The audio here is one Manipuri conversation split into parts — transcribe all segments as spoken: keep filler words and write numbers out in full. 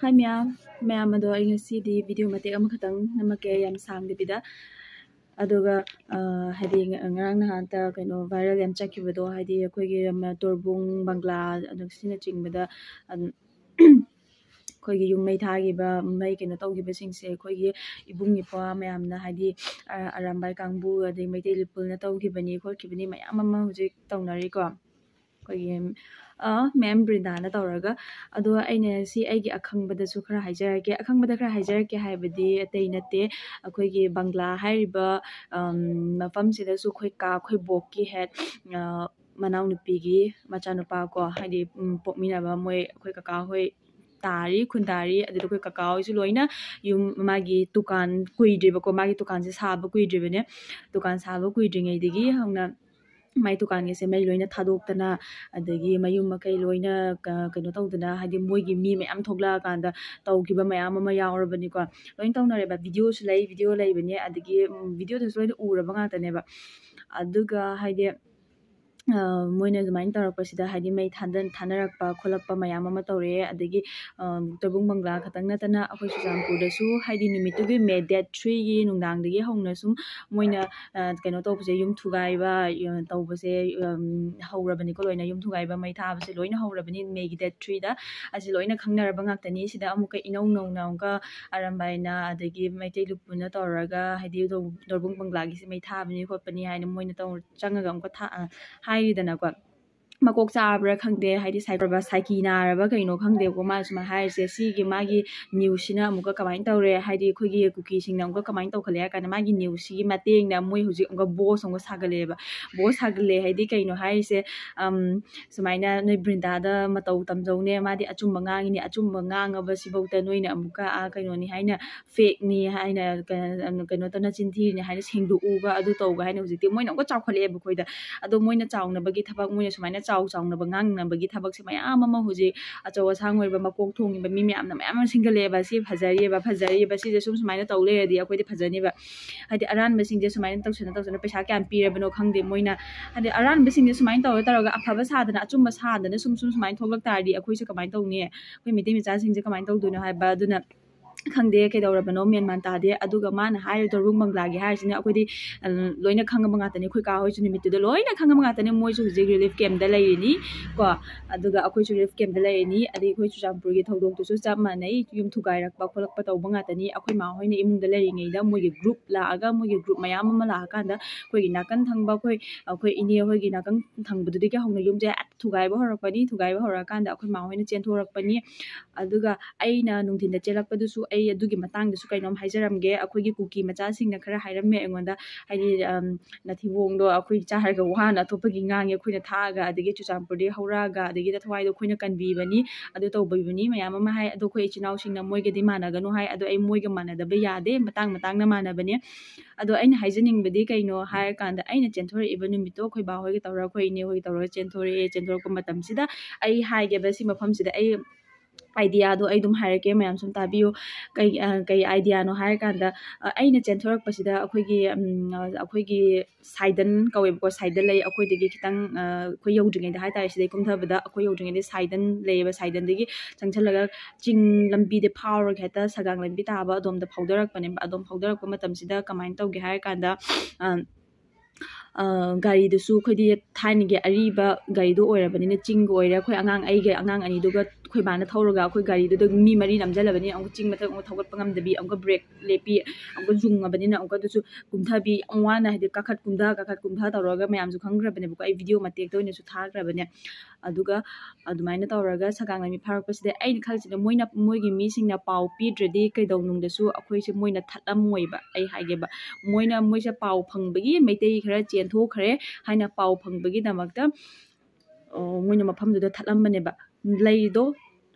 ꯍꯥꯏ ꯃꯌꯥꯝ, ꯃꯌꯥꯝ ꯑꯗꯣ ꯑꯩ ꯉꯁꯤꯗꯤ ꯚꯤꯗꯤꯑꯣ ꯃꯇꯦꯛ ꯑꯃꯈꯛꯇꯪ ꯅꯝꯃꯛꯀꯦ, ꯌꯥꯝ ꯁꯥꯡꯗꯕꯤꯗ꯫ ꯑꯗꯨꯒ, ꯑ, ꯍꯥꯏꯗꯤ ꯉ-, ꯉꯔꯥꯡ ꯅꯍꯥꯟꯇ ꯀꯩꯅꯣ viral ꯌꯥꯝ ꯆꯠꯈꯤꯕꯗꯣ, ꯍꯥꯏꯗꯤ ꯑꯩꯈꯣꯏꯒꯤ ꯑꯃ ꯇꯣꯔꯕꯨꯡ ꯕꯪꯒ꯭ꯂꯥ ꯑꯗꯨ ꯁꯤꯅꯆꯤꯡꯕꯗ, ꯑꯗꯨꯝ, ꯑꯩꯈꯣꯏꯒꯤ ꯌꯨꯝ ꯃꯩ ꯊꯥꯈꯤꯕ, ꯃꯩ ꯀꯩꯅꯣ ꯇꯧꯈꯤꯕꯁꯤꯡꯁꯦ ꯑꯩꯈꯣꯏꯒꯤ ꯏꯕꯨꯡ ꯏꯄ꯭ꯋꯥ ꯃꯌꯥꯝꯅ ꯍꯥꯏꯗꯤ, ꯑ, ꯑꯔꯥꯝꯕꯥꯏ ꯀꯥꯡꯕꯨ ꯑꯗꯩ ꯃꯩꯇꯩ ꯂꯨꯄꯨꯜꯅ ꯇꯧꯈꯤꯕꯅꯤ ꯈꯣꯠꯈꯤꯕꯅꯤ ꯃꯌꯥꯝ ꯑꯃ ꯍꯧꯖꯤꯛ ꯇꯧꯅꯔꯤꯀꯣ꯫ ꯑꯩꯈꯣꯏꯒꯤ, ꯑ, ꯃꯦꯝ ꯕ꯭ꯔꯤꯟꯗꯥꯅ ꯇꯧꯔꯒ꯫ ꯑꯗꯣ ꯑꯩꯅ ꯁꯤ ꯑꯩꯒꯤ ꯑꯈꯪꯕꯗꯁꯨ ꯈꯔ ꯍꯥꯏꯖꯔꯛꯀꯦ꯫ ꯑꯈꯪꯕꯗ ꯈꯔ ꯍꯥꯏꯖꯔꯛꯀꯦ ꯍꯥꯏꯕꯗꯤ ꯑꯇꯩ ꯅꯠꯇꯦ, ꯑꯩꯈꯣꯏꯒꯤ ꯕꯪꯒ꯭ꯂꯥ ꯍꯥꯏꯔꯤꯕ, ꯑꯝ, ꯃꯐꯝꯁꯤꯗꯁꯨ ꯑꯩꯈꯣꯏ ꯀꯥ, ꯑꯩꯈꯣꯏ ꯕꯣꯛꯀꯤ ꯍꯦꯛ, ꯑ, ꯃꯅꯥꯎꯅꯨꯄꯤꯒꯤ ꯃꯆꯥꯅꯨꯄꯥ ꯀꯣ, ꯍꯥꯏꯗꯤ, ꯎꯝ, ꯄꯣꯛꯃꯤꯟꯅꯕ ꯃꯣꯏ ꯑꯩꯈꯣꯏ ꯀꯀꯥ ꯍꯣꯏ ꯇꯥꯔꯤ, ꯈꯨꯟꯗꯥꯔꯤ꯫ ꯑꯗꯨꯗ ꯑꯩꯈꯣꯏ ꯀꯀꯥ ꯍꯣꯏꯁꯨ ꯂꯣꯏꯅ ꯌꯨꯝ, ꯃꯥꯒꯤ ꯗꯨꯀꯥꯟ ꯀꯨꯏꯗ꯭ꯔꯤꯕꯀꯣ, ꯃꯥꯒꯤ ꯗꯨꯀꯥꯟꯁꯦ ꯁꯥꯕ ꯀꯨꯏꯗ꯭ꯔꯤꯕꯅꯦ꯫ ꯗꯨꯀꯥꯟ ꯁꯥꯕ ꯀꯨꯏꯗ꯭ꯔꯤꯉꯩꯗꯒꯤ ꯍꯧꯅ ꯃꯥꯏ ꯗꯨꯀꯥꯟꯒꯤꯁꯦ ꯃꯩ ꯂꯣꯏꯅ ꯊꯥꯗꯣꯛꯇꯅ, ꯑꯗꯒꯤ ꯃꯌꯨꯝ ꯃꯀꯩ ꯂꯣꯏꯅ ꯀ-, ꯀꯩꯅꯣ ꯇꯧꯗꯅ, ꯍꯥꯏꯗꯤ ꯃꯣꯏꯒꯤ ꯃꯤ ꯃꯌꯥꯝ ꯊꯣꯛꯂꯛꯑꯀꯥꯟꯗ ꯇꯧꯈꯤꯕ ꯃꯌꯥꯝ ꯑꯃ ꯌꯥꯎꯔꯕꯅꯤꯀꯣ꯫ ꯂꯣꯏꯅ ꯇꯧꯅꯔꯦꯕ, ꯚꯤꯗꯤꯑꯣꯁꯨ ꯂꯩ, ꯚꯤꯗꯤꯑꯣ ꯂꯩꯕꯅꯦ, ꯑꯗꯒꯤ, ꯎꯝ, ꯚꯤꯗꯤꯑꯣꯗꯁꯨ ꯂꯣꯏꯅ ꯎꯔꯕ ꯉꯥꯛꯇꯅꯦꯕ꯫ ꯑꯗꯨꯒ ꯍꯥꯏꯗꯤ, ꯑ, ꯃꯣꯏꯅ ꯑꯗꯨꯃꯥꯏꯅ ꯇꯧꯔꯛꯄꯁꯤꯗ ꯍꯥꯏꯗꯤ ꯃꯩ ꯊꯥꯗ-, ꯊꯥꯅꯔꯛꯄ ꯈꯣꯠꯂꯛꯄ ꯃꯌꯥꯝ ꯑꯃ ꯇꯧꯔꯛꯑꯦ꯫ ꯑꯗꯒꯤ, ꯑ, ꯇꯣꯏꯕꯨꯡ ꯕꯪꯒ꯭ꯂꯥ ꯈꯛꯇꯪ ꯅꯠꯇꯅ ꯑꯩꯈꯣꯏ ꯆꯨꯔꯆꯥꯟꯄꯨꯔꯗꯁꯨ ꯍꯥꯏꯗꯤ ꯅꯨꯃꯤꯠꯇꯨꯒꯤ ꯃꯦ date three ꯒꯤ ꯅꯨꯡꯗꯥꯡꯗꯒꯤ ꯍꯧꯅ ꯁꯨꯝ ꯃꯣꯏꯅ, ꯑ, ꯀꯩꯅꯣ ꯇꯧꯕꯁꯦ, ꯌꯨꯝ ꯊꯨꯒꯥꯏꯕ, ꯑ, ꯇꯧꯕꯁꯦ, ꯎꯝ, ꯍꯧꯔꯕꯅꯤꯀꯣ, ꯂꯣꯏꯅ ꯌꯨꯝ ꯊꯨꯒꯥꯏꯕ, ꯃꯩ ꯊꯥꯕꯁꯦ ꯂꯣꯏꯅ ꯍꯧꯔꯕꯅꯤ ꯃꯦꯒꯤ date three ꯗ꯫ ꯑꯁꯤ ꯂꯣꯏꯅ ꯈꯪꯅꯔꯕ ꯉꯥꯛꯇꯅꯤ꯫ ꯁꯤꯗ ꯑꯃꯨꯛꯀ ꯏꯅꯧ ꯅꯧꯅ ꯑꯃꯨꯛꯀ ꯑꯔꯥꯝꯕꯥꯏꯅ ꯑꯗꯒꯤ ꯃꯩꯇꯩ ꯂꯨꯄꯨꯅ ꯇꯧꯔꯒ ꯍꯥꯏꯗꯤ ꯇꯣ-, ꯇꯣꯔꯕꯨꯡ ꯕꯪꯒ꯭ꯂꯥꯒꯤꯁꯦ ꯃꯩ ꯊꯥꯕꯅꯤ ꯈꯣꯠꯄꯅꯤ ꯍꯥꯏꯅ ꯃꯣꯏꯅ ꯇꯧ-, ꯆꯪꯉꯒ ꯑꯃꯨꯛꯀ ꯊꯥ-, ꯑ, ꯍꯥꯏꯔꯤꯗꯅꯀꯣ꯫ ꯃꯀꯣꯛ ꯆꯥꯕ꯭ꯔꯥ ꯈꯪꯗꯦ, ꯍꯥꯏꯗꯤ ꯁꯥꯏꯀꯤ ꯅꯥꯔꯕ ꯀꯩꯅꯣ ꯈꯪꯗꯦꯕꯀꯣ, ꯃꯥꯅ ꯁꯨꯃꯥꯏꯅ ꯍꯥꯏꯔꯤꯁꯦ꯫ ꯁꯤꯒꯤ ꯃꯥꯒꯤ news ꯁꯤꯅ ꯑꯃꯨꯛꯀ ꯀꯃꯥꯏꯅ ꯇꯧꯔꯦ, ꯍꯥꯏꯗꯤ ꯑꯩꯈꯣꯏꯒꯤ ꯀꯨꯀꯤꯁꯤꯡꯅ ꯑꯃꯨꯛꯀ ꯀꯃꯥꯏꯅ ꯇꯧꯈꯠꯂꯦ ꯍꯥꯏ ꯀꯥꯟꯗ, ꯃꯥꯒꯤ news ꯁꯤꯒꯤ ꯃꯇꯦꯡꯅ ꯃꯣꯏ ꯍꯧꯖꯤꯛ ꯑꯃꯨꯛꯀ boss ꯑꯃꯨꯛꯀ ꯁꯥꯒꯠꯂꯛꯑꯦꯕ꯫ Boss ꯁꯥꯒꯠꯂꯦ ꯍꯥꯏꯗꯤ ꯀꯩꯅꯣ ꯍꯥꯏꯔꯤꯁꯦ, ꯑꯝ, ꯁꯨꯃꯥꯏꯅ ꯅꯣꯏ ꯕ꯭ꯔꯤꯟꯗꯥꯗ ꯃꯇꯧ ꯇꯝꯖꯧꯅꯦ, ꯃꯥꯗꯤ ꯑꯆꯨꯝꯕ ꯉꯥꯡꯉꯤꯅꯦ, ꯑꯆꯨꯝꯕ ꯉꯥꯡꯉꯕ ꯁꯤꯐꯧꯗ ꯅꯣꯏꯅ ꯑꯃꯨꯛꯀ, ꯑꯥ, ꯀꯩꯅꯣꯅꯤ ꯍꯥꯏꯅ, fake ꯅꯤ ꯍꯥꯏꯅ, ꯀ-, ꯀꯩꯅꯣ ꯇꯧꯅ ꯆꯤꯟꯊꯤꯔꯤꯅꯤ ꯍꯥꯏꯅ ꯁꯦꯡꯗꯣꯛꯎꯒ ꯑꯗꯨ ꯇꯧꯒ ꯍꯥꯏꯅ ꯍꯧꯖꯤꯛꯇꯤ ꯃꯣꯏꯅ ꯑꯃꯨꯛꯀ ꯆꯥꯎꯈꯠꯂꯛꯑꯦꯕ ꯑꯩꯈꯣꯏꯗ꯫ ꯑꯗꯣ ꯃꯣꯏꯅ ꯆꯥꯎꯅꯕꯒꯤ ꯊꯕꯛ ꯃꯣꯏꯅ ꯁꯨꯃꯥꯏꯅ ꯆꯥꯎ ꯆꯥꯎꯅꯕ ꯉꯥꯡꯅꯕꯒꯤ ꯊꯕꯛꯁꯦ ꯃꯌꯥꯝ ꯑꯃ ꯍꯧꯖꯤꯛ ꯑꯆꯧ ꯑꯁꯥꯡ ꯑꯣꯏꯕ ꯃꯀꯣꯛ ꯊꯣꯡꯉꯤꯕ ꯃꯤ ꯃꯌꯥꯝꯅ ꯃꯌꯥꯝ ꯑꯃ ꯁꯤꯡꯒꯠꯂꯛꯑꯦꯕ꯫ ꯁꯤ ꯐꯖꯔꯤꯑꯕ, ꯐꯖꯔꯤꯑꯕ, ꯁꯤꯁꯦ ꯁꯨꯝ ꯁꯨꯃꯥꯏꯅ ꯇꯧ ꯂꯩꯔꯗꯤ ꯑꯩꯈꯣꯏꯗꯤ ꯐꯖꯅꯤꯕ꯫ ꯍꯥꯏꯗꯤ ꯑꯔꯥꯟꯕꯁꯤꯡꯁꯦ ꯁꯨꯃꯥꯏꯅ ꯇꯧꯁꯟꯅ ꯇꯧꯁꯟꯅ ꯄꯩꯁꯥ ꯀꯌꯥꯝ ꯄꯤꯔꯕꯅꯣ ꯈꯪꯗꯦ ꯃꯣꯏꯅ꯫ ꯍꯥꯏꯗꯤ ꯑꯔꯥꯟꯕꯁꯤꯡꯁꯦ ꯁꯨꯃꯥꯏꯅ ꯇꯧꯔ ꯇꯧꯔꯒ ꯑꯐꯕ ꯁꯥꯗꯅ ꯑꯆꯨꯝꯕ ꯁꯥꯗꯅ ꯁꯨꯝ ꯁꯨꯝ ꯁꯨꯃꯥꯏꯅ ꯊꯣꯛꯂꯛ ꯇꯥꯔꯗꯤ ꯑꯩꯈꯣꯏꯁꯦ ꯀꯃꯥꯏꯅ ꯇꯧꯅꯤ? ꯑꯩꯈꯣꯏ ꯃꯩꯇꯩ ꯃꯆꯥꯁꯤꯡꯁꯦ ꯀꯃꯥꯏꯅ ꯇꯧꯗꯣꯏꯅꯣ ꯍꯥꯏꯕ꯫ ꯑꯗꯨꯅ ꯈꯪꯗꯦ ꯀꯩꯗꯧꯔꯕꯅꯣ, ꯃꯦꯟ ꯃꯥꯟ ꯇꯥꯗꯦ꯫ ꯑꯗꯨꯒ ꯃꯥꯅ ꯍꯥꯏꯔꯤꯗꯣ ꯔꯨꯡ ꯕꯪꯒ꯭ꯂꯥꯒꯤ ꯍꯥꯏꯔꯤꯁꯤꯅ ꯑꯩꯈꯣꯏꯗꯤ, ꯑ, ꯂꯣꯏꯅ ꯈꯪꯉꯕ ꯉꯥꯛꯇꯅꯤ꯫ ꯑꯩꯈꯣꯏ ꯀꯥ ꯍꯣꯏꯁꯨ ꯅꯨꯃꯤꯠꯇꯨꯗ ꯂꯣꯏꯅ ꯈꯪꯉꯕ ꯉꯥꯛꯇꯅꯤ꯫ ꯃꯣꯏꯁꯨ ꯍꯧꯖꯤꯛ ꯔꯤꯂꯤꯐ ꯀꯦꯝꯗ ꯂꯩꯔꯤꯅꯤ ꯀꯣ꯫ ꯑꯗꯨꯒ ꯑꯩꯈꯣꯏꯁꯨ ꯔꯤꯂꯤꯐ ꯀꯦꯝꯗ ꯂꯩꯔꯤꯅꯤ꯫ ꯑꯗꯩ ꯑꯩꯈꯣꯏ ꯆꯨꯔꯆꯥꯟꯄꯨꯔꯒꯤ ꯊꯧꯗꯣꯛꯇꯨꯁꯨ ꯆꯞ ꯃꯥꯟꯅꯩ, ꯌꯨꯝ ꯊꯨꯒꯥꯏꯔꯛꯄ ꯈꯣꯠꯂꯛꯄ ꯇꯧꯕ ꯉꯥꯛꯇꯅꯤ꯫ ꯑꯩꯈꯣꯏ ꯃꯥ ꯍꯣꯏꯅ ꯏꯃꯨꯡꯗ ꯂꯩꯔꯤꯉꯩꯗ ꯃꯣꯏꯒꯤ ꯒ꯭ꯔꯨꯞ ꯂꯥꯛꯑꯒ ꯃꯣꯏꯒꯤ ꯒ꯭ꯔꯨꯞ ꯃꯌꯥꯝ ꯑꯃ ꯂꯥꯛꯑꯀꯥꯟꯗ ꯑꯩꯈꯣꯏꯒꯤ ꯅꯥꯀꯟ ꯊꯪꯕ ꯑꯩꯈꯣꯏ ꯑꯩꯈꯣꯏ ꯏꯅꯦ ꯍꯣꯏꯒꯤ ꯅꯥꯀꯟ ꯊꯪꯕꯗꯨꯗꯒꯤ ꯍꯧꯅ ꯌꯨꯝꯁꯦ ꯊꯨꯒꯥꯏꯕ ꯍꯧꯔꯛꯄꯅꯤ꯫ ꯊꯨꯒꯥꯏꯕ ꯍꯧꯔꯛꯑꯀꯥꯟꯗ ꯑꯩꯈꯣꯏ ꯃꯥ ꯍꯣꯏꯅ ꯆꯦꯟꯊꯣꯔꯛꯄꯅꯤ꯫ ꯑꯗꯨꯒ ꯑꯩꯅ ꯅꯨꯡꯊꯤꯟꯗ ꯆꯦꯜꯂꯛꯄꯗꯨꯁꯨ ꯑꯩ ꯑꯗꯨꯒꯤ ꯃꯇꯥꯡꯗꯁꯨ ꯀꯩꯅꯣꯝ ꯍꯥꯏꯖꯔꯝꯒꯦ꯫ ꯑꯩꯈꯣꯏꯒꯤ ꯀꯨꯀꯤ ꯃꯆꯥꯁꯤꯡꯅ ꯈꯔ ꯍꯥꯏꯔꯝꯃꯦ ꯑꯩꯉꯣꯟꯗ, ꯍꯥꯏꯗꯤ, ꯑꯝ, "ꯅꯊꯤꯕꯣꯡꯗꯣ ꯑꯩꯈꯣꯏ ꯆꯥꯔꯒ ꯋꯥꯅ ꯑꯇꯣꯞꯄꯒꯤ ꯉꯥꯡꯉꯦ, ꯑꯩꯈꯣꯏꯅ ꯊꯥꯛꯑꯒ, ꯑꯗꯒꯤ ꯆꯨꯔꯆꯥꯟꯄꯨꯔꯗꯒꯤ ꯍꯧꯔꯛꯑꯒ, ꯑꯗꯒꯤ ꯊꯋꯥꯏꯗꯣ ꯑꯩꯈꯣꯏꯅ ꯀꯟꯕꯤꯕꯅꯤ, ꯑꯗꯨ ꯇꯧꯕꯤꯕꯅꯤ" ꯃꯌꯥꯝ ꯑꯃ ꯍꯥꯏ꯫ ꯑꯗꯣ ꯑꯩꯈꯣꯏ ꯏꯆꯤꯟ ꯏꯅꯥꯎꯁꯤꯡꯅ ꯃꯣꯏꯒꯗꯤ ꯃꯥꯟꯅꯒꯅꯨ ꯍꯥꯏ꯫ ꯑꯗꯣ ꯑꯩ ꯃꯣꯏꯒ ꯃꯥꯟꯅꯗꯕ ꯌꯥꯗꯦ, ꯃꯇꯥꯡ ꯃꯇꯥꯡꯅ ꯃꯥꯟꯅꯕꯅꯦ꯫ ꯑꯗꯣ ꯑꯩꯅ ꯍꯥꯏꯖꯅꯤꯡꯕꯗꯤ ꯀꯩꯅꯣ ꯍꯥꯏꯔꯀꯥꯟꯗ, ꯑꯩꯅ ꯆꯦꯟꯊꯣꯔꯛꯏꯕ ꯅꯨꯃꯤꯠꯇꯣ ꯑꯩꯈꯣꯏ ꯕꯥ ꯍꯣꯏꯒ ꯇꯧꯔꯒ, ꯑꯩꯈꯣꯏ ꯏꯅꯦ ꯍꯣꯏꯒ ꯇꯧꯔꯒ ꯆꯦꯟꯊꯣꯔꯛꯑꯦ꯫ ꯆꯦꯟꯊꯣꯔꯛꯄ ꯃꯇꯝꯁꯤꯗ ꯑꯩ ꯍꯥꯏꯒꯦꯕ, ꯁꯤ ꯃꯐꯝꯁꯤꯗ ꯑꯩ ꯑꯥꯏꯗꯤꯌꯥꯗꯣ ꯑꯩ ꯑꯗꯨꯝ ꯍꯥꯏꯔꯛꯀꯦ, ꯃꯌꯥꯝ ꯁꯨꯝ ꯇꯥꯕꯤꯌꯨ꯫ ꯀꯩ, ꯑ, ꯀꯩ ꯑꯥꯏꯗꯤꯌꯥꯅꯣ ꯍꯥꯏꯔꯀꯥꯟꯗ, ꯑ, ꯑꯩꯅ ꯆꯦꯟꯊꯣꯔꯛꯄꯁꯤꯗ ꯑꯩꯈꯣꯏꯒꯤ, ꯎꯝ, ꯑ, ꯑꯩꯈꯣꯏꯒꯤ ꯁꯥꯏꯗꯟ ꯀꯧꯋꯦꯕꯀꯣ, ꯁꯥꯏꯗꯟ ꯂꯩ꯫ ꯑꯩꯈꯣꯏꯗꯒꯤ ꯈꯤꯇꯪ, ꯑ, ꯑꯩꯈꯣꯏ ꯌꯧꯗ꯭ꯔꯤꯉꯩꯗ ꯍꯥꯏꯇꯥꯔꯦ, ꯁꯤꯗꯩ ꯀꯨꯝꯊꯕꯗ ꯑꯩꯈꯣꯏ ꯌꯧꯗ꯭ꯔꯤꯉꯩꯗ ꯁꯥꯏꯗꯟ ꯂꯩꯌꯦꯕ꯫ ꯁꯥꯏꯗꯟꯗꯒꯤ ꯆꯪꯁꯜꯂꯒ ꯆꯤꯡ ꯂꯝꯕꯤꯗꯤ ꯐꯥꯎꯔꯒ ꯍꯦꯛꯇ ꯁꯒꯥꯡ ꯂꯝꯕꯤ ꯇꯥꯕ ꯑꯗꯣꯝꯗ ꯐꯥꯎꯗꯔꯛꯄꯅꯦꯕ꯫ ꯑꯗꯣꯝ ꯐꯥꯎꯗꯔꯛꯄ ꯃꯇꯝꯁꯤꯗ ꯀꯃꯥꯏꯅ ꯇꯧꯒꯦ ꯍꯥꯏꯔꯀꯥꯟꯗ, ꯑ, ꯑ, ꯒꯥꯔꯤꯗꯨꯁꯨ ꯑꯩꯈꯣꯏꯗꯤ ꯊꯥꯏꯅꯒꯤ ꯑꯔꯤꯕ ꯒꯥꯔꯤꯗꯣ ꯑꯣꯏꯔꯕꯅꯤꯅ, ꯆꯤꯡꯒ ꯑꯣꯏꯔꯦ꯫ ꯑꯩꯈꯣꯏ ꯑꯉꯥꯡ, ꯑꯩꯒꯤ ꯑꯉꯥꯡ ꯑꯅꯤꯗꯨꯒ ꯑꯩꯈꯣꯏ ꯕꯥꯅ ꯊꯧꯔꯒ ꯑꯩꯈꯣꯏ ꯒꯥꯔꯤꯗꯨꯗ ꯃꯤ ꯃꯔꯤ ꯅꯝꯁꯤꯜꯂꯕꯅꯤ꯫ ꯑꯃꯨꯛ ꯆꯤꯡ ꯃꯊꯛ ꯑꯃꯨꯛ ꯊꯧꯒꯠꯄ ꯉꯝꯗꯕꯤ, ꯑꯃꯨꯛꯀ ꯕ꯭ꯔꯦꯛ ꯂꯦꯞꯄꯤ, ꯑꯃꯨꯛꯀ ꯌꯨꯡꯉꯕꯅꯤꯅ ꯑꯃꯨꯛꯀ ꯑꯗꯨꯁꯨ ꯀꯨꯝꯊꯕꯤ, ꯌꯥꯝ ꯋꯥꯅ, ꯍꯥꯏꯗꯤ ꯀꯥꯈꯠ ꯀꯨꯝꯊ, ꯀꯥꯈꯠ ꯀꯨꯝꯊ ꯇꯧꯔꯒ ꯃꯌꯥꯝꯁꯨ ꯈꯪꯈ꯭ꯔꯕꯅꯦꯕꯀꯣ꯫ ꯑꯩ ꯚꯤꯗꯤꯑꯣ ꯃꯇꯦꯛꯇ ꯑꯣꯏꯅꯁꯨ ꯊꯥꯈ꯭ꯔꯕꯅꯦ꯫ ꯑꯗꯨꯒ ꯑꯗꯨꯃꯥꯏꯅ ꯇꯧꯔꯒ ꯁꯒꯥꯡ ꯂꯝꯕꯤ ꯐꯥꯔꯛꯄꯁꯤꯗ ꯑꯩꯅ ꯈꯜꯂꯤꯁꯤꯅ, ꯃꯣꯏꯅ, ꯃꯣꯏꯒꯤ ꯃꯤꯁꯤꯡꯅ ꯄꯥꯎ ꯄꯤꯗ꯭ꯔꯗꯤ ꯀꯩꯗꯧꯅꯨꯡꯗꯁꯨ ꯑꯩꯈꯣꯏꯁꯦ ꯃꯣꯏꯅ ꯊꯠꯂꯝꯃꯣꯏꯕ꯫ ꯑꯩ ꯍꯥꯏꯒꯦꯕ, ꯃꯣꯏꯅ, ꯃꯣꯏꯁꯦ ꯄꯥꯎ ꯐꯪꯕꯒꯤ ꯃꯩꯇꯩ ꯈꯔ ꯆꯦꯟꯊꯣꯛꯈ꯭ꯔꯦ ꯍꯥꯏꯅ ꯄꯥꯎ ꯐꯪꯕꯒꯤꯗꯃꯛꯇ, ꯑ, ꯃꯣꯏꯅ ꯃꯐꯝꯗꯨꯗ ꯊꯠꯂꯝꯕꯅꯦꯕ꯫ ꯂꯩꯗꯣ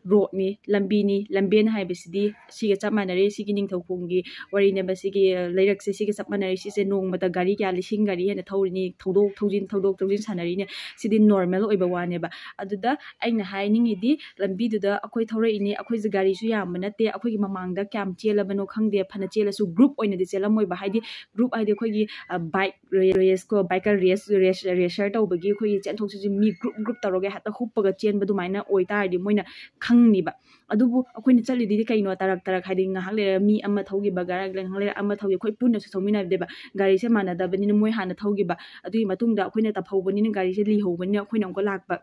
ꯔꯣꯗꯅꯤ, ꯂꯝꯕꯤꯅꯤ꯫ ꯂꯝꯕꯦꯟ ꯍꯥꯏꯕꯁꯤꯗꯤ ꯁꯤꯒ ꯆꯞ ꯃꯥꯟꯅꯔꯦ꯫ ꯁꯤꯒꯤ ꯅꯤꯡꯊꯧ ꯈꯣꯡꯒꯤ ꯋꯥꯔꯤꯅꯦꯕ꯫ ꯁꯤꯒꯤ, ꯑ, ꯂꯩꯔꯛꯁꯦ ꯁꯤꯒ ꯆꯞ ꯃꯥꯟꯅꯔꯦ꯫ ꯁꯤꯁꯦ ꯅꯣꯡꯃꯗ ꯒꯥꯔꯤ ꯀꯌꯥ, ꯂꯤꯁꯤꯡ ꯒꯥꯔꯤ ꯍꯦꯟꯅ ꯊꯧꯔꯤꯅꯤ, ꯊꯧꯗꯣꯛ ꯊꯧꯖꯤꯟ, ꯊꯧꯗꯣꯛ ꯊꯧꯖꯤꯟ ꯁꯥꯟꯅꯔꯤꯅꯦ꯫ ꯁꯤꯗꯤ ꯅꯣꯔꯃꯦꯜ ꯑꯣꯏꯕ ꯋꯥꯅꯦꯕ꯫ ꯑꯗꯨꯗ ꯑꯩꯅ ꯍꯥꯏꯅꯤꯡꯉꯤꯗꯤ, ꯂꯝꯕꯤꯗꯨꯗ ꯑꯩꯈꯣꯏ ꯊꯧꯔꯛꯏꯅꯤ, ꯑꯩꯈꯣꯏꯁꯦ ꯒꯥꯔꯤꯁꯨ ꯌꯥꯝꯕ ꯅꯠꯇꯦ, ꯑꯩꯈꯣꯏꯒꯤ ꯃꯃꯥꯡꯗ ꯀꯌꯥꯝ ꯆꯦꯜꯂꯕꯅꯣ ꯈꯪꯗꯦ꯫ ꯐꯅ ꯆꯦꯜꯂꯁꯨ ꯒ꯭ꯔꯨꯞ ꯑꯣꯏꯅꯗꯤ ꯆꯦꯜꯂꯝꯃꯣꯏꯕ꯫ ꯍꯥꯏꯗꯤ ꯒ꯭ꯔꯨꯞ ꯍꯥꯏꯗꯤ ꯑꯩꯈꯣꯏꯒꯤ, ꯑ, ꯕꯥꯏꯛ ꯔꯦ-, ꯔꯦꯁ ꯀꯣ, ꯕꯥꯏꯀꯔ ꯔꯦꯁ, ꯔꯦꯁ, ꯔꯦꯁꯔ ꯇꯧꯕꯒꯤ ꯑꯩꯈꯣꯏꯒꯤ ꯆꯦꯟꯊꯣꯛ ꯆꯦꯟꯁꯤꯟ ꯃꯤ ꯒ꯭ꯔꯨꯞ ꯒ꯭ꯔꯨꯞ ꯇꯧꯔꯒ ꯍꯦꯛꯇ ꯍꯨꯞꯄꯒ ꯆꯦꯟꯕ ꯑꯗꯨꯃꯥꯏꯅ ꯑꯣꯏꯇꯥꯔꯗꯤ ꯃꯣꯏꯅ ꯈꯪꯅꯤꯕ꯫ ꯑꯗꯨꯕꯨ ꯑꯩꯈꯣꯏꯅ ꯆꯠꯂꯤꯗꯨꯗꯤ ꯀꯩꯅꯣ? ꯇꯔꯛ ꯇꯔꯛ, ꯍꯥꯏꯗꯤ ꯉꯥꯏꯍꯥꯛ ꯂꯩꯔꯒ ꯃꯤ ꯑꯃ ꯊꯧꯈꯤꯕ, ꯉꯥꯏꯍꯥꯛ ꯂꯩꯔꯒ ꯑꯃ ꯊꯧꯈꯤꯕ, ꯑꯩꯈꯣꯏ ꯄꯨꯟꯅꯁꯨ ꯊꯧꯃꯤꯟꯅꯗꯦꯕ꯫ ꯒꯥꯔꯤꯁꯦ ꯃꯥꯟꯅꯗꯕꯅꯤꯅ ꯃꯣꯏ ꯍꯥꯟꯅ ꯊꯧꯈꯤꯕ, ꯑꯗꯨꯒꯤ ꯃꯇꯨꯡꯗ ꯑꯩꯈꯣꯏꯅ ꯇꯞꯍꯧꯕꯅꯤꯅ, ꯒꯥꯔꯤꯁꯦ ꯂꯤꯍꯧꯕꯅꯤꯅ ꯑꯩꯈꯣꯏꯅ ꯑꯃꯨꯛꯀ ꯂꯥꯛꯄ꯫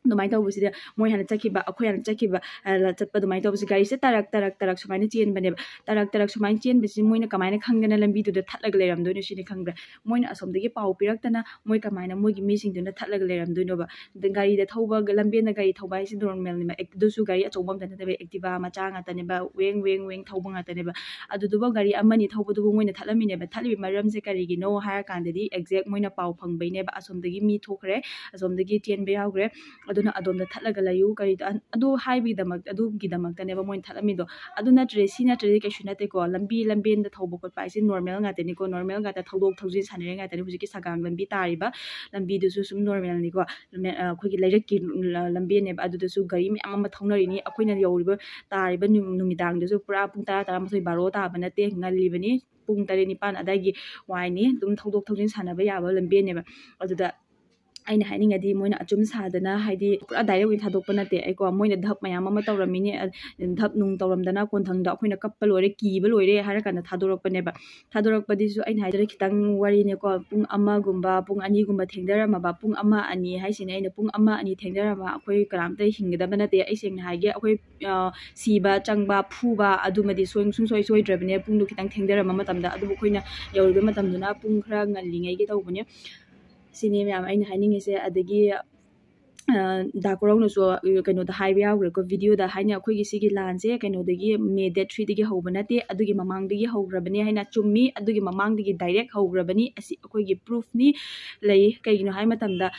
ꯑꯗꯨꯃꯥꯏꯅ ꯇꯧꯕꯁꯤꯗ ꯃꯣꯏ ꯍꯥꯟꯅ ꯆꯠꯈꯤꯕ, ꯑꯩꯈꯣꯏ ꯍꯥꯟꯅ ꯆꯠꯈꯤꯕ, ꯑ, ꯆꯠꯄ ꯑꯗꯨꯃꯥꯏꯅ ꯇꯧꯕꯁꯦ ꯒꯥꯔꯤꯁꯦ ꯇꯔꯛ ꯇꯔꯛ ꯇꯔꯛ ꯁꯨꯃꯥꯏꯅ ꯆꯦꯟꯕꯅꯦꯕ꯫ ꯇꯔꯛ ꯇꯔꯛ ꯁꯨꯃꯥꯏꯅ ꯆꯦꯟꯕꯁꯤ ꯃꯣꯏꯅ ꯀꯃꯥꯏꯅ ꯈꯪꯗꯅ ꯂꯝꯕꯤꯗꯨꯗ ꯊꯠꯂꯒ ꯂꯩꯔꯝꯗꯣꯏꯅꯣ ꯁꯤꯅꯤ ꯈꯪꯕ꯭ꯔꯥ? ꯃꯣꯏꯅ ꯑꯁꯣꯝꯗꯒꯤ ꯄꯥꯎ ꯄꯤꯔꯛꯇꯅ ꯃꯣꯏ ꯀꯃꯥꯏꯅ ꯃꯣꯏꯒꯤ ꯃꯤꯁꯤꯡꯗꯨꯅ ꯊꯠꯂꯒ ꯂꯩꯔꯝꯗꯣꯏꯅꯣꯕ? ꯑꯗ ꯒꯥꯔꯤꯗ ꯊꯧꯕ, ꯂꯝꯕꯦꯟꯗ ꯒꯥꯔꯤ ꯊꯧꯕ ꯍꯥꯏꯁꯤ ꯅꯣꯔꯃꯦꯜꯅꯦꯕ꯫ ꯑꯦꯛ-, ꯑꯗꯨꯁꯨ ꯒꯥꯔꯤ ꯑꯆꯧꯕ ꯑꯝꯇ ꯅꯠꯇꯦꯕ, Activa ꯃꯆꯥ ꯉꯥꯛꯇꯅꯦꯕ, ꯋꯦꯡ ꯋꯦꯡ ꯋꯦꯡ ꯊꯧꯕ ꯉꯥꯛꯇꯅꯦꯕ꯫ ꯑꯗꯨꯗꯨꯕꯨ ꯒꯥꯔꯤ ꯑꯃꯅꯤ ꯊꯧꯕꯗꯨꯕꯨ ꯃꯣꯏꯅ ꯊꯠꯂꯝꯃꯤꯅꯦꯕ꯫ ꯊꯠꯂꯤꯕ ꯃꯔꯝꯁꯦ ꯀꯔꯤꯒꯤꯅꯣ ꯍꯥꯏꯔꯀꯥꯟꯗꯗꯤ exact ꯃꯣꯏꯅ ꯄꯥꯎ ꯐꯪꯕꯩꯅꯦꯕ꯫ ꯑꯁꯣꯝꯗꯒꯤ ꯃꯤ ꯊꯣꯛꯈ꯭ꯔꯦ, ꯑꯁꯣꯝꯗꯒꯤ ꯆꯦꯟꯕ ꯌꯥꯎꯈ꯭ꯔꯦ, ꯑꯗꯨꯅ ꯑꯗꯣꯝꯗ ꯊꯠꯂꯒ ꯂꯩꯌꯨ, ꯀꯔꯤꯗꯣ, ꯑꯟ-, ꯑꯗꯨ ꯍꯥꯏꯕꯒꯤꯗꯃꯛ, ꯑꯗꯨꯒꯤꯗꯃꯛꯇꯅꯦꯕ ꯃꯣꯏꯅ ꯊꯠꯂꯝꯃꯤꯗꯣ꯫ ꯑꯗꯨ ꯅꯠꯇ꯭ꯔꯦ, ꯁꯤ ꯅꯠꯇ꯭ꯔꯗꯤ ꯀꯩꯁꯨ ꯅꯠꯇꯦꯀꯣ꯫ ꯂꯝꯕꯤ ꯂꯝꯕꯦꯟꯗ ꯊꯧꯕ ꯈꯣꯠꯄ ꯍꯥꯏꯁꯦ ꯅꯣꯔꯃꯦꯜ ꯉꯥꯛꯇꯅꯤꯀꯣ, ꯅꯣꯔꯃꯦꯜ ꯉꯥꯛꯇ ꯊꯧꯗꯣꯛ ꯊꯧꯖꯤꯟ ꯁꯥꯟꯅꯔꯤ ꯉꯥꯛꯇꯅꯤ꯫ ꯍꯧꯖꯤꯛꯀꯤ ꯁꯒꯥꯡ ꯂꯝꯕꯤ ꯇꯥꯔꯤꯕ ꯂꯝꯕꯤꯗꯨꯁꯨ ꯁꯨꯝ ꯅꯣꯔꯃꯦꯜꯅꯤꯀꯣ꯫ ꯂꯝꯕꯦ-, ꯑ, ꯑꯩꯈꯣꯏꯒꯤ ꯂꯩꯔꯛꯀꯤ ꯂ-, ꯂꯝꯕꯦꯟꯅꯦꯕ꯫ ꯑꯗꯨꯗꯁꯨ ꯒꯥꯔꯤ ꯃꯌꯥꯝ ꯑꯃ ꯊꯧꯅꯔꯤꯅꯤ꯫ ꯑꯩꯈꯣꯏꯅ ꯌꯧꯔꯤꯕ, ꯇꯥꯔꯤꯕ ꯅꯨ-, ꯅꯨꯃꯤꯗꯥꯡꯗꯨꯁꯨ ꯄꯨꯔꯥ ꯄꯨꯡ ꯇꯔꯥ, ꯇꯔꯥꯃꯥꯊꯣꯏ, ꯕꯥꯔꯣ ꯇꯥꯕ ꯅꯠꯇꯦ, ꯉꯜꯂꯤꯕꯅꯤ꯫ ꯄꯨꯡ ꯇꯔꯦꯠ, ꯅꯤꯄꯥꯟ ꯑꯗꯥꯏꯒꯤ ꯋꯥꯏꯅꯤ꯫ ꯑꯗꯨꯝ ꯊꯧꯗꯣꯛ ꯊꯧꯖꯤꯟ ꯁꯥꯟꯅꯕ ꯌꯥꯕ ꯂꯝꯕꯦꯟꯅꯦꯕ꯫ ꯑꯗꯨꯗ ꯑꯩꯅ ꯍꯥꯏꯅꯤꯡꯉꯗꯤ ꯃꯣꯏꯅ ꯑꯆꯨꯝ ꯁꯥꯗꯅ, ꯍꯥꯏꯗꯤ ꯄꯨꯔꯥ direct ꯑꯣꯏꯅ ꯊꯥꯗꯣꯛꯄ ꯅꯠꯇꯦ ꯑꯩꯀꯣ꯫ ꯃꯣꯏꯅ ꯙꯞ ꯃꯌꯥꯝ ꯑꯃ ꯇꯧꯔꯝꯃꯤꯅꯦ꯫ ꯑ, ꯙꯞ ꯅꯨꯡ ꯇꯧꯔꯝꯗꯅ ꯀꯣꯟꯊꯪꯗ ꯑꯩꯈꯣꯏꯅ ꯀꯞꯄ ꯂꯣꯏꯔꯦ, ꯀꯤꯕ ꯂꯣꯏꯔꯦ ꯍꯥꯏꯔ ꯀꯥꯟꯗ ꯊꯥꯗꯣꯔꯛꯄꯅꯦꯕ꯫ ꯊꯥꯗꯣꯔꯛꯄꯗꯨꯁꯨ ꯑꯩꯅ ꯍꯥꯏꯗꯣꯔꯦ ꯈꯤꯇꯪ ꯋꯥꯔꯤꯅꯦꯀꯣ꯫ ꯄꯨꯡ ꯑꯃꯒꯨꯝꯕ, ꯄꯨꯡ ꯑꯅꯤꯒꯨꯝꯕ ꯊꯦꯡꯊꯔꯝꯃꯕ, ꯄꯨꯡ ꯑꯃ, ꯑꯅꯤ ꯍꯥꯏꯁꯤꯅꯦ ꯑꯩꯅ, ꯄꯨꯡ ꯑꯃ, ꯑꯅꯤ ꯊꯦꯡꯊꯔꯝꯃ ꯑꯩꯈꯣꯏ ꯀꯅꯥꯝꯇ ꯍꯤꯡꯒꯗꯕ ꯅꯠꯇꯦ꯫ ꯑꯩ ꯁꯦꯡꯅ ꯍꯥꯏꯒꯦ, ꯑꯩꯈꯣꯏ, ꯑ, ꯁꯤꯕ, ꯆꯪꯕ, ꯐꯨꯕ ꯑꯗꯨꯃꯗꯤ ꯁꯣꯏ-, ꯁꯨꯡꯁꯣꯏ ꯁꯣꯏꯗ꯭ꯔꯕꯅꯦ, ꯄꯨꯡꯗꯣ ꯈꯤꯇꯪ ꯊꯦꯡꯊꯔꯝꯕ ꯃꯇꯝꯗ꯫ ꯑꯗꯨꯕꯨ ꯑꯩꯈꯣꯏꯅ ꯌꯧꯔꯤꯕ ꯃꯇꯝꯗꯨꯅ ꯄꯨꯡ ꯈꯔ ꯉꯜꯂꯤꯉꯩꯒꯤ ꯇꯧꯕꯅꯦ꯫ ꯁꯤꯅꯤ ꯃꯌꯥꯝ ꯑꯩꯅ ꯍꯥꯏꯅꯤꯡꯉꯤꯁꯦ꯫ ꯑꯗꯒꯤ ꯗꯥ ꯀꯣꯔꯧꯅꯁꯨ ꯀꯩꯅꯣꯗ ꯍꯥꯏꯕ ꯌꯥꯎꯈ꯭ꯔꯦꯀꯣ, ꯚꯤꯗꯤꯑꯣꯗ ꯍꯥꯏꯅ ꯑꯩꯈꯣꯏꯒꯤ ꯁꯤꯒꯤ ꯂꯥꯟꯁꯦ ꯀꯩꯅꯣꯗꯒꯤ, ꯃꯦ ꯗꯦꯠ ꯊ꯭ꯔꯤꯗꯒꯤ ꯍꯧꯕ ꯅꯠꯇꯦ, ꯑꯗꯨꯒꯤ ꯃꯃꯥꯡꯗꯒꯤ ꯍꯧꯈ꯭ꯔꯕꯅꯦ ꯍꯥꯏꯅ꯫ ꯆꯨꯝꯃꯤ, ꯑꯗꯨꯒꯤ ꯃꯃꯥꯡꯗꯒꯤ ꯗꯥꯏꯔꯦꯛ ꯍꯧꯈ꯭ꯔꯕꯅꯤ꯫ ꯑꯁꯤ ꯑꯩꯈꯣꯏꯒꯤ ꯄ꯭ꯔꯨꯐꯅꯤ, ꯂꯩ꯫ ꯀꯩꯒꯤꯅꯣ ꯍꯥꯏꯕ ꯃꯇꯝꯗ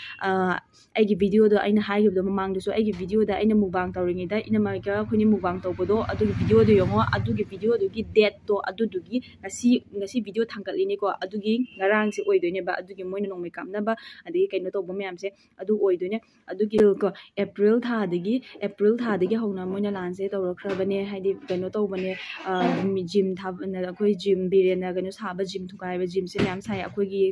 ꯑꯩꯒꯤ ꯚꯤꯗꯤꯑꯣꯗꯣ ꯑꯩꯅ ꯍꯥꯏꯈꯤꯕꯗꯣ ꯃꯃꯥꯡꯗꯁꯨ, ꯑꯩꯒꯤ ꯚꯤꯗꯤꯑꯣꯗ ꯑꯩꯅ ꯃꯨꯛꯕꯥꯡ ꯇꯧꯔꯤꯉꯩꯗ ꯏꯅꯝꯃꯒ ꯑꯩꯈꯣꯏꯅꯤ ꯃꯨꯛꯕꯥꯡ ꯇꯧꯕꯗꯣ, ꯑꯗꯨꯒꯤ ꯚꯤꯗꯤꯑꯣꯗꯣ ꯌꯦꯡꯉꯣ꯫ ꯑꯗꯨꯒꯤ ꯚꯤꯗꯤꯑꯣꯗꯨꯒꯤ ꯗꯦꯠꯇꯣ ꯑꯗꯨꯗꯨꯒꯤ ꯉꯁꯤ, ꯉꯁꯤ ꯚꯤꯗꯤꯑꯣ ꯊꯥꯡꯒꯠꯂꯤꯅꯤꯀꯣ, ꯑꯗꯨꯒꯤ ꯉꯔꯥꯡꯁꯦ ꯑꯣꯏꯗꯣꯏꯅꯦꯕ꯫ ꯑꯗꯨꯒꯤ ꯃꯣꯏꯅ ꯅꯣꯡꯃꯩ ꯀꯥꯞꯅꯕ ꯑꯗꯒꯤ ꯀꯩꯅꯣ ꯇꯧꯕ ꯃꯌꯥꯝꯁꯦ ꯑꯗꯨ ꯑꯣꯏꯗꯣꯏꯅꯦ꯫ ꯑꯗꯨꯒꯤ ꯀꯣ, ꯑꯦꯄ꯭ꯔꯤꯜ ꯊꯥꯗꯒꯤ, ꯑꯦꯄ꯭ꯔꯤꯜ ꯊꯥꯗꯒꯤ ꯍꯧꯅ ꯃꯣꯏꯅ ꯂꯥꯟꯁꯦ ꯇꯧꯔꯛꯈ꯭ꯔꯕꯅꯦ꯫ ꯍꯥꯏꯗꯤ ꯀꯩꯅꯣ ꯇꯧꯕꯅꯦ, ꯖꯤꯝ ꯊꯥꯕ, ꯑꯩꯈꯣꯏ ꯖꯤꯝ, ꯕꯤꯔꯦꯟꯅ ꯀꯩꯅꯣ ꯁꯥꯕ ꯖꯤꯝ ꯊꯨꯒꯥꯏꯕ ꯖꯤꯝꯁꯦ ꯃꯌꯥꯝ ꯁꯥꯏ꯫ ꯑꯩꯈꯣꯏꯒꯤ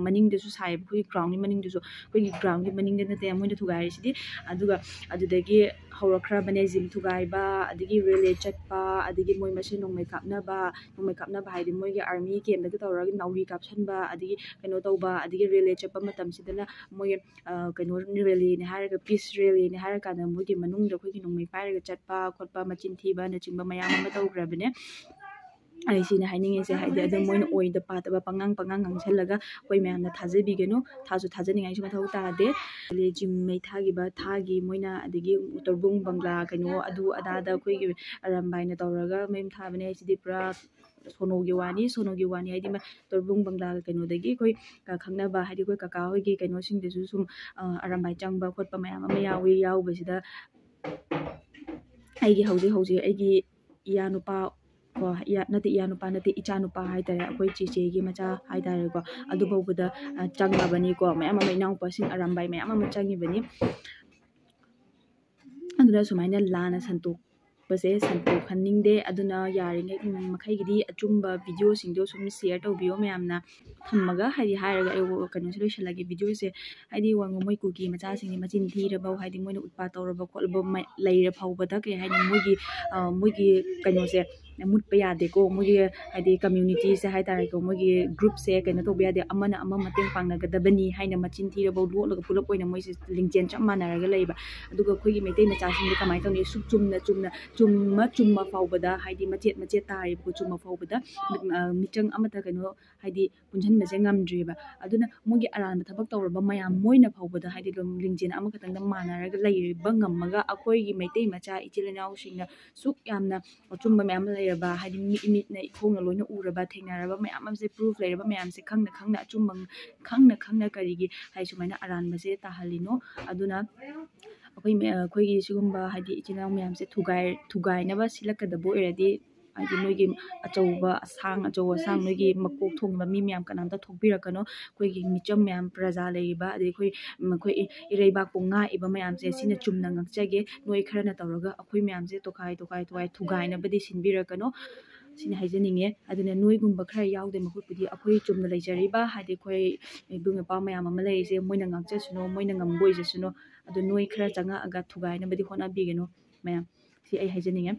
ꯃꯅꯤꯡꯗꯁꯨ ꯁꯥꯏꯌꯦꯕ, ꯑꯩꯈꯣꯏꯒꯤ ꯒ꯭ꯔꯥꯎꯟꯒꯤ ꯃꯅꯤꯡꯗꯁꯨ꯫ ꯑꯩꯈꯣꯏꯒꯤ ꯒ꯭ꯔꯥꯎꯟꯒꯤ ꯃꯅꯤꯡꯗ ꯅꯠꯇꯦ ꯃꯣꯏꯅ ꯊꯨꯒꯥꯏꯔꯤꯁꯤꯗꯤ꯫ ꯑꯗꯨꯒ ꯑꯗꯨꯗꯒꯤ ꯍꯧꯔꯛꯈ꯭ꯔꯕꯅꯦ ꯖꯤꯝ ꯊꯨꯒꯥꯏꯕ, ꯑꯗꯒꯤ ꯔꯦꯂꯦ ꯆꯠꯄ, ꯑꯗꯒꯤ ꯃꯣꯏ ꯃꯁꯦꯟ ꯅꯣꯡꯃꯩ ꯀꯥꯞꯅꯕ꯫ ꯅꯣꯡꯃꯩ ꯀꯥꯞꯅꯕ ꯍꯥꯏꯗꯤ ꯃꯣꯏꯒꯤ ꯑꯥꯔꯃꯤ ꯀꯦꯝꯗꯒ ꯇꯧꯔꯒ ꯅꯥꯎꯔꯤ ꯀꯥꯞꯁꯟꯕ, ꯑꯗꯒꯤ ꯀꯩꯅꯣ ꯇꯧꯕ, ꯑꯗꯒꯤ ꯔꯦꯂꯦ ꯆꯠꯄ ꯃꯇꯝꯁꯤꯗꯅ ꯃꯣꯏ ꯀꯩꯅꯣ ꯔꯦꯂꯤꯅꯦ ꯍꯥꯏꯔꯒ, ꯄꯤꯁ ꯔꯦꯂꯤꯅꯦ ꯍꯥꯏꯔꯀꯥꯟꯗ ꯃꯣꯏꯒꯤ ꯃꯅꯨꯡꯗ ꯑꯩꯈꯣꯏꯒꯤ ꯅꯣꯡꯃꯩ ꯄꯥꯏꯔꯒ ꯆꯠꯄ ꯈꯣꯠꯄ, ꯃꯆꯤꯟ ꯊꯤꯕꯅꯆꯤꯡꯕ ꯃꯌꯥꯝ ꯑꯃ ꯇꯧꯈ꯭ꯔꯕꯅꯦ꯫ ꯑꯩ ꯁꯤꯅ ꯍꯥꯏꯅꯤꯡꯉꯤꯁꯦ, ꯍꯥꯏꯗꯤ ꯑꯗꯨꯝ ꯃꯣꯏꯅ ꯑꯣꯏꯗ ꯄꯥꯗꯕ ꯄꯉꯥꯡ ꯄꯉꯥꯡ ꯉꯥꯡꯁꯜꯂꯒ ꯑꯩꯈꯣꯏ ꯃꯌꯥꯝꯅ ꯊꯥꯖꯕꯤꯒꯅꯨ, ꯊꯥꯁꯨ ꯊꯥꯖꯅꯤꯡꯉꯥꯏꯁꯨ ꯃꯊꯧ ꯇꯥꯗꯦ꯫ ꯑꯗꯩ ꯖꯤꯝ ꯃꯩ ꯊꯥꯈꯤꯕ ꯊꯥꯒꯤ ꯃꯣꯏꯅ, ꯑꯗꯒꯤ ꯇꯧꯕꯨꯡ ꯕꯪꯒ꯭ꯂꯥ ꯀꯩꯅꯣ ꯑꯗꯨ ꯑꯗꯥꯗ ꯑꯩꯈꯣꯏꯒꯤ ꯑꯔꯥꯝꯕꯥꯏꯅ ꯇꯧꯔꯒ ꯃꯌꯨꯝ ꯊꯥꯕꯅꯦ ꯍꯥꯏꯁꯤꯗꯤ ꯄꯨꯔꯥ ꯁꯣꯅꯣꯒꯤ ꯋꯥꯅꯤ, ꯁꯣꯅꯣꯒꯤ ꯋꯥꯅꯤ꯫ ꯍꯥꯏꯗꯤ ꯇꯧꯕꯨꯡ ꯕꯪꯒ꯭ꯂꯥꯒ ꯀꯩꯅꯣꯗꯒꯤ ꯑꯩꯈꯣꯏ ꯈꯪꯅꯕ, ꯍꯥꯏꯗꯤ ꯑꯩꯈꯣꯏ ꯀꯀꯥ ꯍꯣꯏꯒꯤ ꯀꯩꯅꯣꯁꯤꯡꯗꯁꯨ ꯁꯨꯝ ꯑꯔꯥꯝꯕꯥꯏ ꯆꯪꯕ ꯈꯣꯠꯄ ꯃꯌꯥꯝ ꯑꯃ ꯌꯥꯎꯏ꯫ ꯌꯥꯎꯕꯁꯤꯗ ꯑꯩꯒꯤ ꯍꯧꯖꯤꯛ ꯍꯧꯖꯤꯛ ꯑꯩꯒꯤ ꯏꯌꯥ ꯅꯨꯄꯥ ꯀꯣ, ꯏꯌꯥ-, ꯅꯠꯇꯦ, ꯏꯌꯥ ꯅꯨꯄꯥ ꯅꯠꯇꯦ, ꯏꯆꯥ ꯅꯨꯄꯥ ꯍꯥꯏꯇꯥꯔꯦ, ꯑꯩꯈꯣꯏ ꯆꯦꯆꯦꯒꯤ ꯃꯆꯥ ꯍꯥꯏꯇꯥꯔꯦꯀꯣ, ꯑꯗꯨꯐꯥꯎꯕꯗ ꯆꯪꯉꯕꯅꯤꯀꯣ꯫ ꯃꯌꯥꯝ ꯑꯃ, ꯏꯅꯥꯎꯄꯥꯁꯤꯡ ꯑꯔꯥꯝꯕꯥꯏ ꯃꯌꯥꯝ ꯑꯃ ꯆꯪꯉꯤꯕꯅꯤ꯫ ꯑꯗꯨꯅ ꯁꯨꯃꯥꯏꯅ ꯂꯥꯟꯅ ꯁꯟꯗꯣꯛꯄꯁꯦ ꯁꯟꯗꯣꯛꯍꯟꯅꯤꯡꯗꯦ꯫ ꯑꯗꯨꯅ ꯌꯥꯔꯤꯉꯩ ꯃꯈꯩꯒꯤꯗꯤ ꯑꯆꯨꯝꯕ ꯚꯤꯗꯤꯑꯣꯁꯤꯡꯗꯣ ꯁꯨꯝ ꯁꯤꯌꯔ ꯇꯧꯕꯤꯌꯣ ꯃꯌꯥꯝꯅ꯫ ꯊꯝꯃꯒ ꯍꯥꯏꯗꯤ ꯍꯥꯏꯔꯒ ꯑꯩ ꯀꯩꯅꯣꯁꯦ ꯂꯣꯏꯁꯤꯜꯂꯒꯦ, ꯚꯤꯗꯤꯑꯣꯁꯦ꯫ ꯍꯥꯏꯗꯤ ꯋꯥꯉꯣ ꯃꯣꯏ ꯀꯨꯀꯤ ꯃꯆꯥꯁꯤꯡꯁꯦ ꯃꯆꯤꯟ ꯊꯤꯔꯕ, ꯍꯥꯏꯗꯤ ꯃꯣꯏꯅ ꯎꯠꯄꯥꯠ ꯇꯧꯔꯕ ꯈꯣꯠꯂꯕ ꯂꯩꯔ ꯐꯥꯎꯕꯗ ꯀꯩ ꯍꯥꯏꯅꯤ, ꯃꯣꯏꯒꯤ ꯃꯣꯏꯒꯤ ꯀꯩꯅꯣꯁꯦ ꯃꯨꯠꯄ ꯌꯥꯗꯦꯀꯣ꯫ ꯃꯣꯏꯒꯤ ꯍꯥꯏꯗꯤ communityꯁꯦ ꯍꯥꯏ ꯇꯥꯔꯦꯀꯣ, ꯃꯣꯏꯒꯤ groupꯁꯦ ꯀꯩꯅꯣ ꯇꯧꯕ ꯌꯥꯗꯦ, ꯑꯃꯅ ꯑꯃ ꯃꯇꯦꯡ ꯄꯥꯡꯅꯒꯗꯕꯅꯤ ꯍꯥꯏꯅ ꯃꯆꯤꯟ ꯊꯤꯔꯐꯥꯎ ꯂꯣꯠꯂꯒ ꯄꯨꯂꯞ ꯑꯣꯏꯅ ꯃꯣꯏꯁꯦ ꯂꯤꯡꯖꯦꯜ ꯆꯞ ꯃꯥꯟꯅꯔꯒ ꯂꯩꯕ꯫ ꯑꯗꯨꯒ ꯑꯩꯈꯣꯏꯒꯤ ꯃꯩꯇꯩ ꯃꯆꯥꯁꯤꯡꯗꯤ ꯀꯃꯥꯏꯅ ꯇꯧꯅꯤ? ꯁꯨꯛ ꯆꯨꯝꯅ ꯆꯨꯝꯅ ꯆꯨꯝꯃ ꯆꯨꯝꯃ ꯐꯥꯎꯕꯗ, ꯍꯥꯏꯗꯤ ꯃꯆꯦꯠ ꯃꯆꯦꯠ ꯇꯥꯔꯤꯕꯀꯣ, ꯆꯨꯝꯃ ꯐꯥꯎꯕꯗ ꯃꯤꯆꯪ ꯑꯃꯠꯇ ꯀꯩꯅꯣ ꯍꯥꯏꯗꯤ ꯄꯨꯟꯁꯤꯟꯕꯁꯦ ꯉꯝꯗ꯭ꯔꯤꯕ꯫ ꯑꯗꯨꯅ ꯃꯣꯏꯒꯤ ꯑꯔꯥꯟꯕ ꯊꯕꯛ ꯇꯧꯔꯕ ꯃꯌꯥꯝ, ꯃꯣꯏꯅ ꯐꯥꯎꯕꯗ ꯍꯥꯏꯗꯤ ꯑꯗꯨꯝ ꯂꯤꯡꯖꯦꯜ ꯑꯃꯈꯛꯇꯪꯗ ꯃꯥꯟꯅꯔꯒ ꯂꯩꯕ ꯉꯝꯃꯒ, ꯑꯩꯈꯣꯏꯒꯤ ꯃꯩꯇꯩ ꯃꯆꯥ ꯏꯆꯤꯜ ꯏꯅꯥꯎꯁꯤꯡꯅ ꯁꯨꯛ ꯌꯥꯝꯅ ꯑꯆꯨꯝꯕ ꯃꯌꯥꯝ ꯑꯃ ꯂꯩꯔꯕ, ꯍꯥꯏꯗꯤ ꯃꯤꯠ ꯃꯤꯠꯅ ꯏꯈꯣꯡꯅ ꯂꯣꯏꯅ ꯎꯔꯕ, ꯊꯦꯡꯅꯔꯕ ꯃꯌꯥꯝ ꯑꯃꯁꯦ, proof ꯂꯩꯔꯕ ꯃꯌꯥꯝꯁꯦ ꯈꯪꯅ ꯈꯪꯅ ꯑꯆꯨꯝꯕ ꯈꯪꯅ ꯈꯪꯅ ꯀꯔꯤꯒꯤ ꯍꯥꯏꯗꯤ ꯁꯨꯃꯥꯏꯅ ꯑꯔꯥꯟꯕꯁꯦ ꯇꯥꯍꯜꯂꯤꯅꯣ? ꯑꯗꯨꯅ ꯑꯩꯈꯣꯏ ꯃ-, ꯑꯩꯈꯣꯏꯒꯤ ꯁꯤꯒꯨꯝꯕ ꯍꯥꯏꯗꯤ ꯏꯆꯤꯜ ꯏꯅꯥꯎ ꯃꯌꯥꯝꯁꯦ ꯊꯨꯒꯥꯏ-, ꯊꯨꯒꯥꯏꯅꯕ ꯁꯤꯜꯂꯛꯀꯗꯕ ꯑꯣꯏꯔꯗꯤ, ꯍꯥꯏꯗꯤ ꯅꯣꯏꯒꯤ ꯑꯆꯧꯕ ꯑꯁꯥꯡ, ꯑꯆꯧ ꯑꯁꯥꯡ ꯅꯣꯏꯒꯤ ꯃꯀꯣꯛ ꯊꯣꯡꯕ ꯃꯤ ꯃꯌꯥꯝ ꯀꯅꯥꯝꯇ ꯊꯣꯛꯄꯤꯔꯛꯀꯅꯣ꯫ ꯑꯩꯈꯣꯏꯒꯤ ꯃꯤꯆꯝ ꯃꯌꯥꯝ, ꯄ꯭ꯔꯖꯥ ꯂꯩꯔꯤꯕ, ꯑꯗꯩ ꯑꯩꯈꯣꯏ, ꯎꯝ, ꯑꯩꯈꯣꯏ ꯏ-, ꯏꯔꯩꯕꯥꯛꯄꯨ ꯉꯥꯛꯏꯕ ꯃꯌꯥꯝꯁꯦ, ꯁꯤꯅ ꯆꯨꯝꯅ ꯉꯥꯛꯆꯒꯦ꯫ ꯅꯣꯏ ꯈꯔꯅ ꯇꯧꯔꯒ ꯑꯩꯈꯣꯏ ꯃꯌꯥꯝꯁꯦ ꯇꯣꯈꯥꯏ ꯇꯣꯈꯥꯏ ꯇꯣꯈꯥꯏ ꯊꯨꯒꯥꯏꯅꯕꯗꯤ ꯁꯤꯟꯕꯤꯔꯛꯀꯅꯣ꯫ ꯁꯤꯅꯤ ꯍꯥꯏꯖꯅꯤꯡꯉꯦ꯫ ꯑꯗꯨꯅ ꯅꯣꯏꯒꯨꯝꯕ ꯈꯔ ꯌꯥꯎꯗꯦ ꯃꯍꯨꯠꯄꯨꯗꯤ, ꯑꯩꯈꯣꯏ ꯆꯨꯝꯅ ꯂꯩꯖꯔꯤꯕ, ꯍꯥꯏꯗꯤ ꯑꯩꯈꯣꯏ ꯏꯕꯨꯡ ꯏꯄ꯭ꯋꯥ ꯃꯌꯥꯝ ꯑꯃ ꯂꯩꯔꯤꯁꯦ, ꯃꯣꯏꯅ ꯉꯥꯛꯆꯁꯅꯨ, ꯃꯣꯏꯅ ꯉꯝꯕ ꯑꯣꯏꯖꯁꯅꯨ꯫ ꯑꯗꯨ ꯅꯣꯏ ꯈꯔ ꯆꯪꯉꯛꯑꯒ ꯊꯨꯒꯥꯏꯅꯕꯗꯤ ꯍꯣꯠꯅꯕꯤꯒꯅꯨ ꯃꯌꯥꯝ꯫ ꯁꯤ ꯑꯩ ꯍꯥꯏꯖꯅꯤꯡꯉꯦ꯫